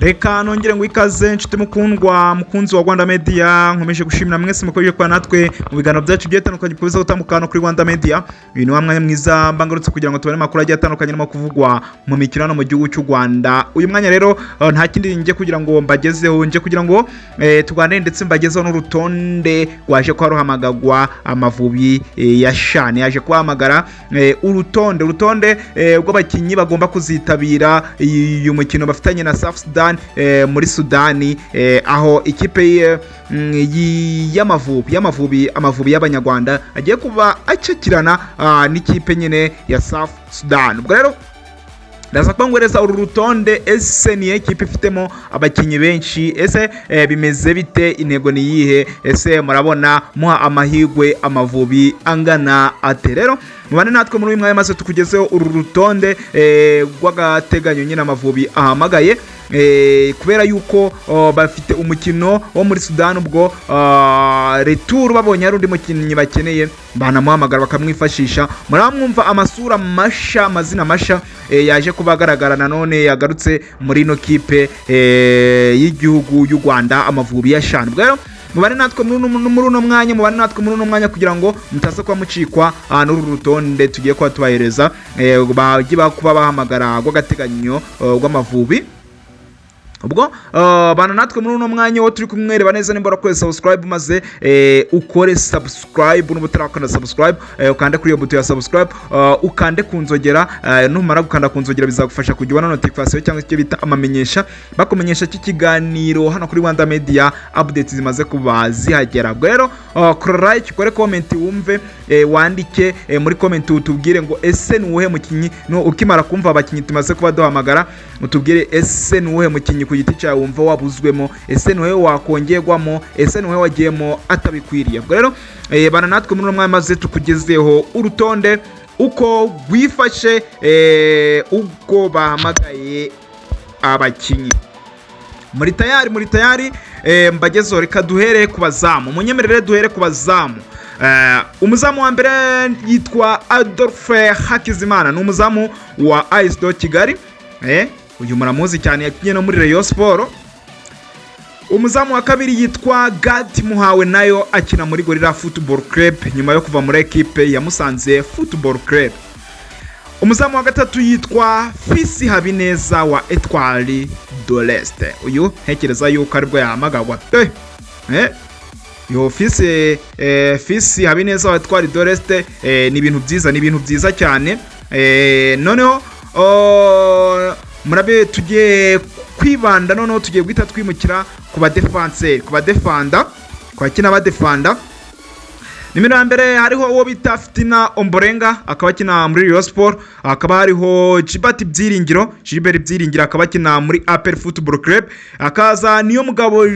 Reka nongere ngo ikaze, nshuti mukundwa, mukunzi wa Rwanda Media. Nkomeje gushimira mwese mukomeje kuba natwe mu biganiro byacu bigiye bitandukanye bikomeza gutambuka hano kuri Rwanda Media. Uyu ni wa mwanya mwiza mbangarutse kugira ngo tubone amakuru agiye atandukanye arimo kuvugwa mu mikino hano mu gihugu cy'u Rwanda. Uyu mwanya rero nta kindi nje kugira ngo mbagezeho, nje kugira ngo tuganire ndetse mbagezeho n'urutonde rwaje kuba ruhamagagwa Amavubi ya CHAN. Yaje kubahamagara urutonde rw'abakinnyi bagomba kuzitabira uyu mukino bafitanye na South Sudan muri Sudani, aho ikipe y'Amavubi, Amavubi y'Abanyarwanda, agiye kuba acakirana n'ikipe nyine ya South Sudan. Ubwo rero ndaza kuba nguhereza uru rutonde. Ese ni ekipe ifitemo abakinnyi benshi? Ese bimeze bite? Intego ni iyihe? Ese murabona muha amahirwe Amavubi angana ate? Rero mubane natwe muri uyu mwanya maze tukugezeho uru rutonde rw'agateganyo nyine Amavubi ahamagaye, kubera yuko, oh, bafite umukino wo muri Sudani. Ubwo retour babonye hari undi mukinnyi bakeneye, banamuhamagara bakamwifashisha. Muramwumva amasura masha, amazina masha yaje kuba agaragara nanone yagarutse muri ino kipe y'igihugu y'u Rwanda, Amavubi ya CHAN. Ubwo rero mubane natwe muri uno mwanya, mubane natwe muri uno mwanya kugira ngo mutaza kuba mucikwa n'uru rutonde tugiye kuba tubahereza, bagiye kuba bahamagara rw'agateganyo rw'Amavubi. Ubwo bana natwe muri uno mwanya wo turi kumwereba neza. Nimba warakoze subscribe, maze ukore subscribe. Nuba utarakanda subscribe, ukande kuri iyo buto ya subscribe, ukande ku nzogera. Numara gukanda ku nzogera, bizagufasha kujya ubona notification cyangwa icyo bita amamenyesha, bakumenyesha ko ikiganiro hano kuri Rwanda Media updates zimaze kuba zihagera. Ubwo rero kora like, ukore comment, wumve, wandike muri comment, utubwire ngo ese ni uwuhe mukinnyi? No ukimara kumva abakinnyi tumaze kuba duhamagara, utubwire ese ni uwuhe mukinnyi ku giti cyawe wumva wabuzwemo? Ese ni uwuhe wakongerwamo? Ese ni uwuhe wagiyemo atabikwiriye? Ubwo rero bana natwe muri uno mwanya maze tukugezeho urutonde uko rwifashe, uko bahamagaye abakinnyi. Muri tayari? Muri tayari? Mbagezeho. Reka duhere ku bazamu, munyemerere duhere ku bazamu. Umuzamu wa mbere yitwa Adolphe Hakizimana, ni umuzamu wa AS de Kigali. Uyu muramuzi cyane, yakinnye no muri Rayon Sport. Umuzamu wa kabiri yitwa Gad Muhawe nayo, akina muri Gorilla Football Club nyuma yo kuva muri ekipe ya Musanze Football Club. Umuzamu wa gatatu yitwa Fisi Habineza wa Etoile de l'Est. Uyu ntekereza yuko aribwo yahamagagwa pe. Yo Fisi, Fisi Habineza wa Etoile de l'Est, ni ibintu byiza, ni ibintu byiza cyane. Noneho, oh, murabe tugiye kwibanda, noneho tugiye guhita twimukira ku badefanseri, ku badefanda, ku bakina badefanda. Nimero ya mbere hariho uwo bita Fitina Omborenga, akaba akina muri Rayon Sport. Hakaba hariho Gilbert Byiringiro, Gilbert Byiringiro, akaba akina muri APR Football Club. Hakaza niyo mugabo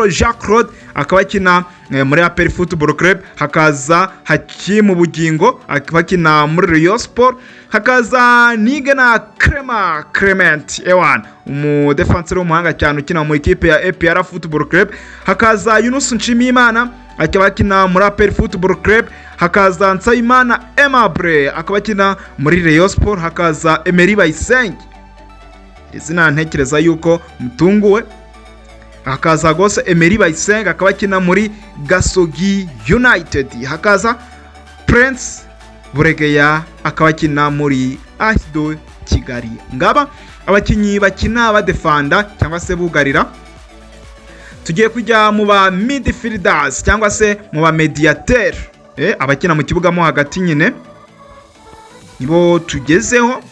Jean Claude, akaba akina muri APR Football Club. Hakaza Hakimu Bugingo, akaba akina muri Rayon Sport. Hakaza Nigena Crema Clement Ewan, umudefanseri w'umuhanga cyane ukina mu ikipe ya APR Football Club. Hakaza Yunus Nshimiyimana, akaba akina muri APR Football Club. Hakaza Nsabimana Aimable, akaba akina muri Rayon Sport. Hakaza Emery Bayisenge, izina ntekereza yuko mutunguwe. Hakaza rwose Emery Bayisenge, akaba akina muri Gasogi United. Hakaza Prince Buregeya, akaba akina muri AS de Kigali. Ngaba abakinnyi bakina badefanda cyangwa se bugarira. Tugiye kujya mu ba midfielders cyangwa se mu ba mediateur, abakina mu kibuga mo hagati nyine, nibo tugezeho.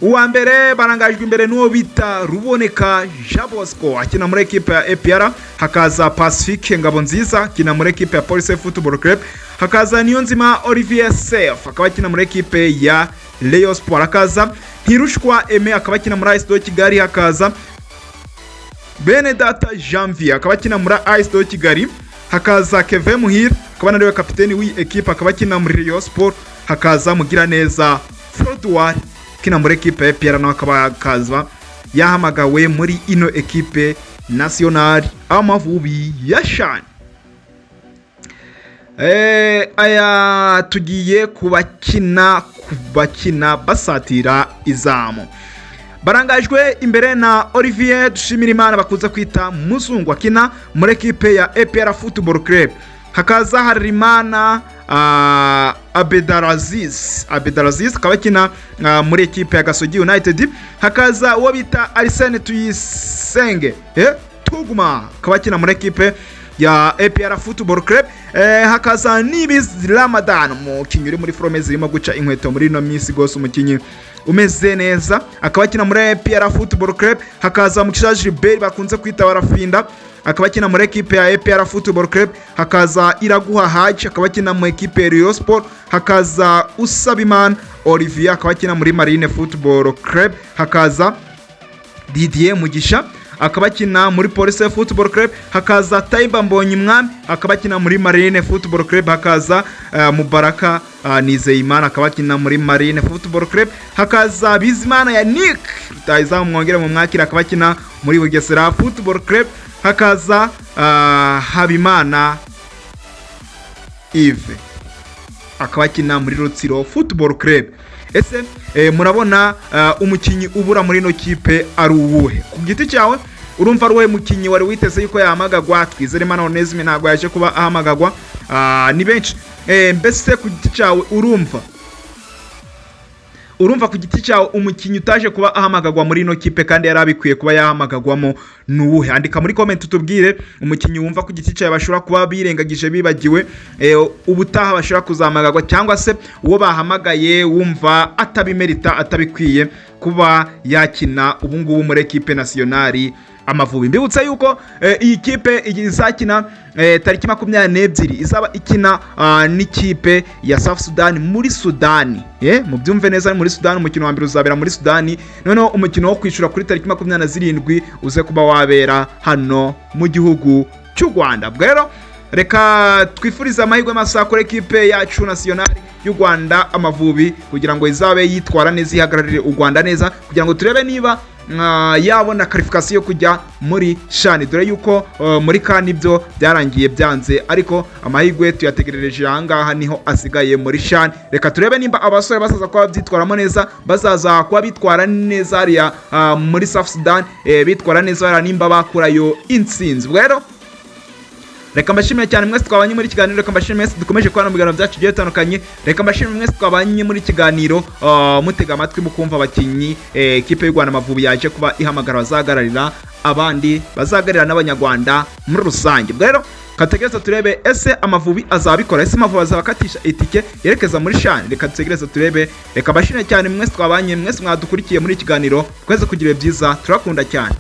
Uwa mbere barangajwe imbere n'uwo bita Ruboneka Jean Bosco, akina muri ekipe ya APR. Hakaza Pacifique Ngabonziza, akina muri ekipe ya Police Football Club. Hakaza Niyonzima Olivier Sef, akaba akina muri ekipe ya Rayon Sport. Hakaza Ntirushwa Aime, akaba akina muri AS de Kigali. Hakaza Bene Data Janvier, akaba akina muri AS de Kigali. Hakaza Kevin Muhire, akaba nariwe kapiteni w'iyi ekipe, akaba akina muri Rayon Sport. Hakaza Mugiraneza Frodouard, ukina muri ekipe ya APR, nawe akaba yakaza yahamagawe muri ino ekipe nationale Amavubi ya CHAN. Aya tugiye kubakina basatira izamu. Barangajwe imbere na Olivier Dushimirimana bakunze kwita Muzungu, akina muri ekipe ya APR Football Club. Hakaza Harerimana Abedaraziz, Abedaraziz akaba akina muri ekipe ya Gasogi United. Hakaza uwo bita Arsene Tuyisenge Tuguma, akaba akina muri ekipe ya APR Football Club. Hakaza Nibizi Ramadan, umukinnyi uri muri forme zirimo guca inkweto muri ino minsi rwose, umukinnyi umeze neza, akaba akina muri APR Football Club. Hakaza Mugisha Gilbert bakunze kwita Barafinda, akaba akina muri ekipe ya APR Football Club. Hakaza Iraguha Haji, akaba akina mu ekipe ya Rayon Sport. Hakaza Usabimana Olivier, akaba akina muri Marine Football Club. Hakaza Didier Mugisha, akaba akina muri Police Football Club. Hakaza Taiba Mbonyumwami, akaba akina muri Marine Football Club. Hakaza Mubaraka Nizeyimana, akaba akina muri Marine Football Club. Hakaza Bizimana Yannick rutahizamu, mwongere mu mwakira, akaba akina muri Bugesera Football Club. Hakaza Habimana Yves, akaba akina muri Rutsiro Football Club. Ese murabona umukinnyi ubura muri ino kipe ari uwuhe? Ku giti cyawe urumva ari uwuhe mukinnyi wari witeze yuko yahamagagwa? Twizerimana Onesme ntabwo yaje kuba ahamagagwa. Ni benshi. Mbese ku giti cyawe urumva ku giti cyawe umukinnyi utaje kuba ahamagagwa muri ino kipe kandi yari abikwiye kuba yahamagagwamo ni uwuhe? Andika muri comment utubwire umukinnyi wumva ku giti cyawe bashobora kuba birengagije, bibagiwe, ubutaha bashobora kuzahamagagwa, cyangwa se uwo bahamagaye wumva atabimerita, atabikwiye kuba yakina ubu ngubu muri ekipe nationale Amavubi. Mbibutsa yuko iyi kipe izakina tariki 22, izaba ikina n'ikipe ya South Sudan muri Sudani. Mubyumve neza, muri Sudani. Umukino wa mbere uzabera muri Sudani, noneho umukino wo kwishyura kuri tariki 27 uze kuba wabera hano mu gihugu cy'u Rwanda. Ubwo rero reka twifurize amahirwe masa kuri ekipe yacu nationale y'u Rwanda Amavubi, kugira ngo izabe yitwara neza, ihagararire u Rwanda neza, kugira ngo turebe niba yabona qualification yo kujya muri CHAN, dore yuko muri CAN byo byarangiye byanze, ariko amahirwe tuyategerereje ahangaha niho asigaye muri CHAN. Reka turebe nimba abasore bazaza kuba babyitwaramo neza, bazaza kuba bitwara neza hariya muri South Sudan, bitwara neza hariya, nimba bakurayo intsinzi. Ubwo rero reka mbashimire cyane mwese twabanye muri kiganiro. Reka mbashimire mwese dukomeje kubana mu biganiro byacu bigiye bitandukanye. Reka mbashimire mwese twabanye muri kiganiro, mutega amatwi, mukumva abakinnyi ekipe y'u Rwanda Amavubi yaje kuba ihamagara, bazahagararira abandi, bazahagararira n'Abanyarwanda muri rusange. Ubwo rero kategereza turebe, ese Amavubi azabikora? Ese Amavubi azaba akatisha itike yerekeza muri CHAN? Reka dutegereze turebe. Reka mbashimire cyane mwese twabanye, mwese mwadukurikiye muri iki kiganiro. Twese kugira ibihe byiza, turakunda cyane.